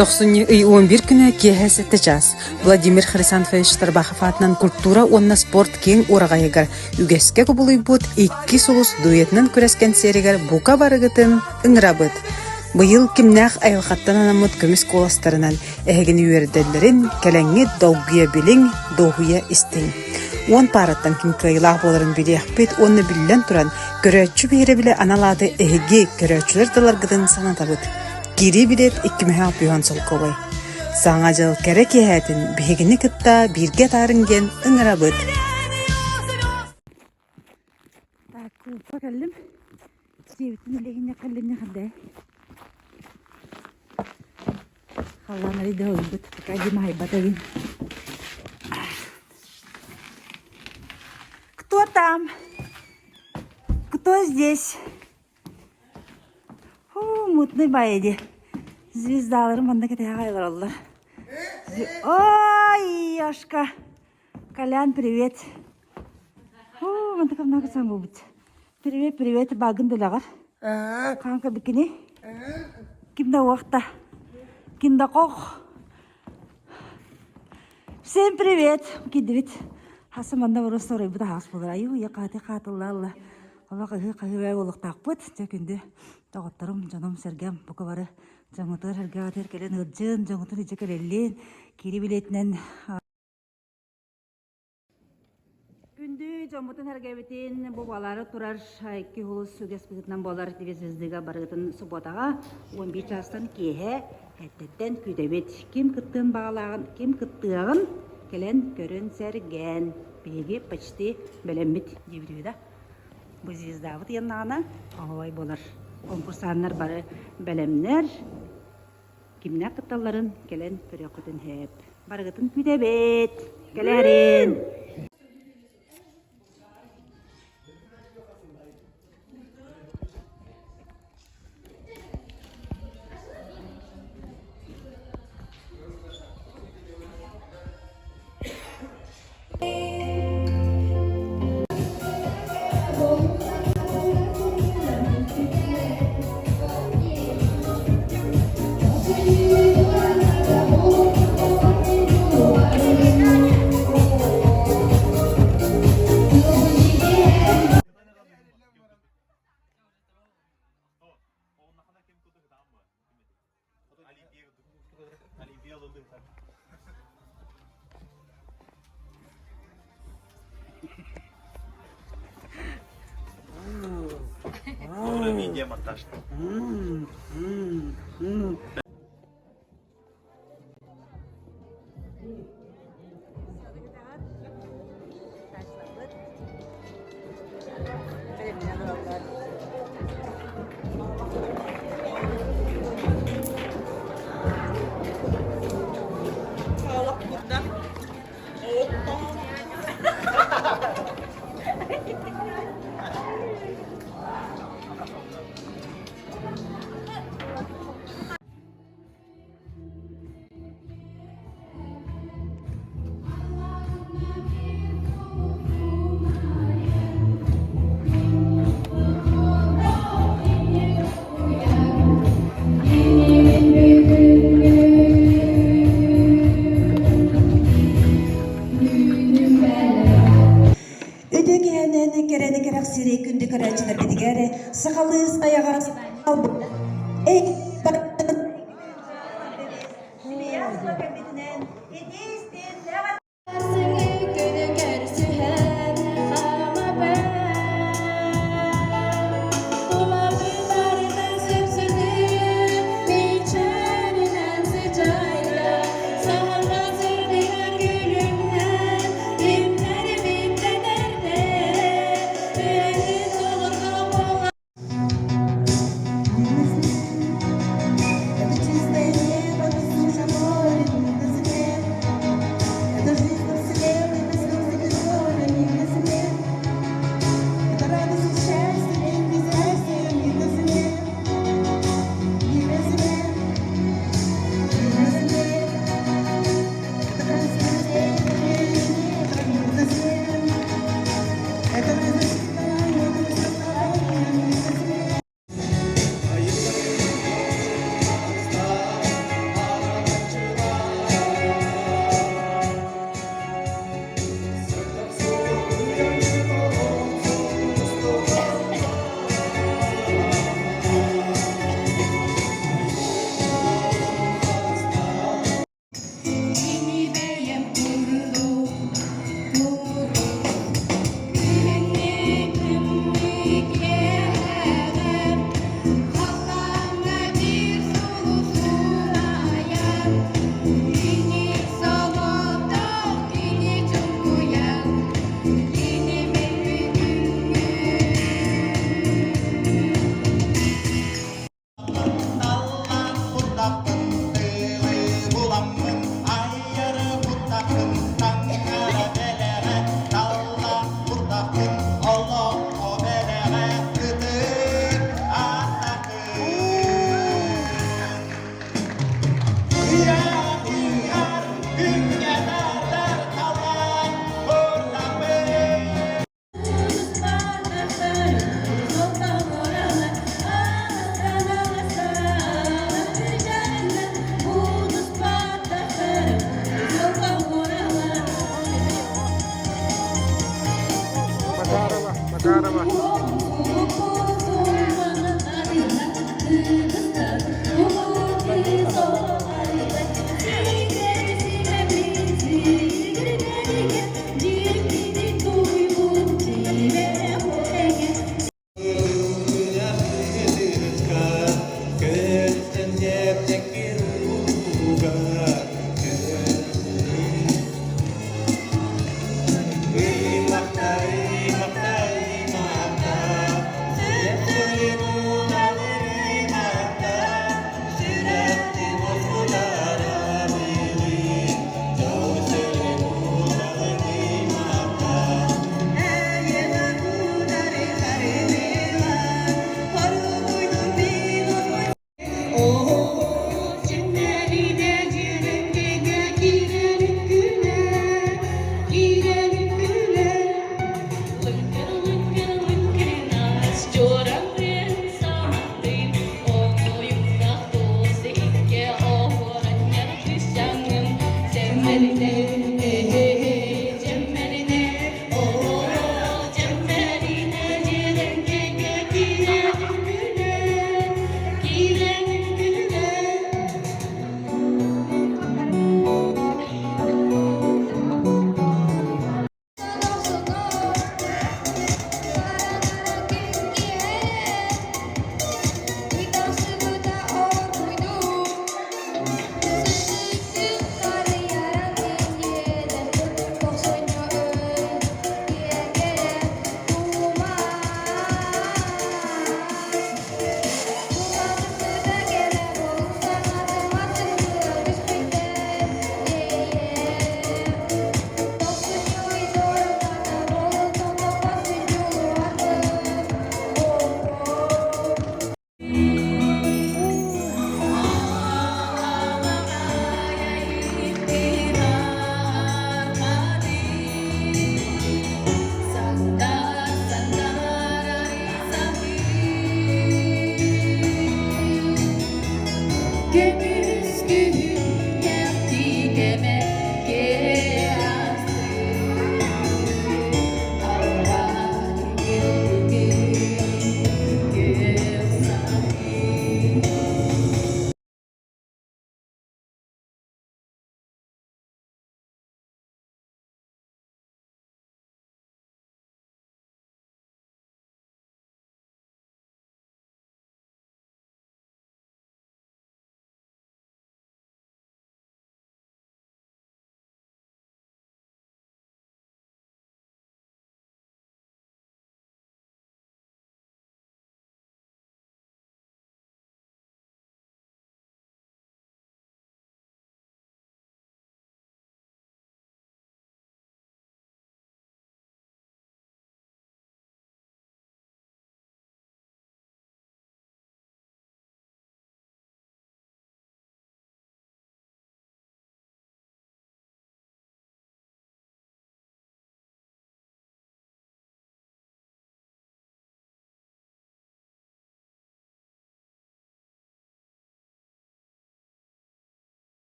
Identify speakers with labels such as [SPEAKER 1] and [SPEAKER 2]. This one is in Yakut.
[SPEAKER 1] Тохсунньу ый 11 күнэ киэһэ 7 чаас Владимир Хрисанфович Тарбахов аатынан культура уонна спорт киэҥ уораҕайыгар үгэскэ кубулуйбут икки сулус дуэтынан күрэс кэнсиэригэр бука барыгытын ыҥырабыт. Быйыл кимнээх айылҕаттан анаммыт көмүс куоластарынан эһигини үөрдэллэрин кэлэҥҥит долгуйа билиҥ, дуоһуйа истиҥ. Уон паараттан ким кыайыылаах буоларын билиэхпит уонна биллэн туран, көрөөччү биһирэбилэ анал ааты эһиги көрөөччүлэр тылларгытын санатабыт. Киирии билиэт иккимэһэ алтыһан солкуобай. Саҥа дьыл кэрэ киэһэтин биһигини кытта бииргэ атаарыҥ диэн ыҥырабыт.
[SPEAKER 2] Так, клубка кэллим. Дьиэбитин илиһинньэ кэллинньэ хардэ. Халлаан арыйда ылбыт, пока Дима айбат эбин. Кто там? Кто здесь? Фу, мутный баайы дии. Звездалары манна кэтэһэ олороллор. Ой, Яшка! Колян, привет! Фу, манна кымнака саҥа Привет, привет, багын дэлэҕэр. Хаанка бикини. Ким да уохта. Ким да кох. Всем привет! Кидибит. Хаса манна просто оройбут аһаас буолар. Айуу, я хааты хаатыллаалла. Олох ыһыы-хаһыы буолуохтаахпыт. Дьэ күндү доҕотторум, дьонум-сэргэм бука бары дьоҥҥутугар сэргэҕитигэр кэлэн ыалдьын, дьоҥҥутун илдьэ кэлэллин, киири билиэтинэн Күндү дьоммутун сэргэбитин бу буолаары турар икки улус үгэс быһыытынан буолар Две звездыга барыытын субуотаҕа 11 чаастан киэһэ эрдэттэн күүтэбит. Ким кыттыан баҕалааҕын, ким кыттыаҕын кэлэн көрөн сэргээн. Биһиги почти бэлэммит диэбит үһү да. Бу звездабыт ыйаннаҕына оһуобай буолар. Конкурсаннар бары бэлэмнэр. Кимнээх кытталларын кэлэн көрүөххүтүн сөп. Барыгытын күүтэбит. Кэлээрин!
[SPEAKER 3] Видеомонтаж.
[SPEAKER 4] Үтүө киһинэн кэрэни кэрэхсири күндү көрөөччүлэрбитигэр сахалыы айаҕар
[SPEAKER 5] Олоҥхо бэлэҕэ ытык ааттаахпын. Ыраатыгар күҥҥэ тардар талаан курдаппын.
[SPEAKER 6] Макарова, Макарова.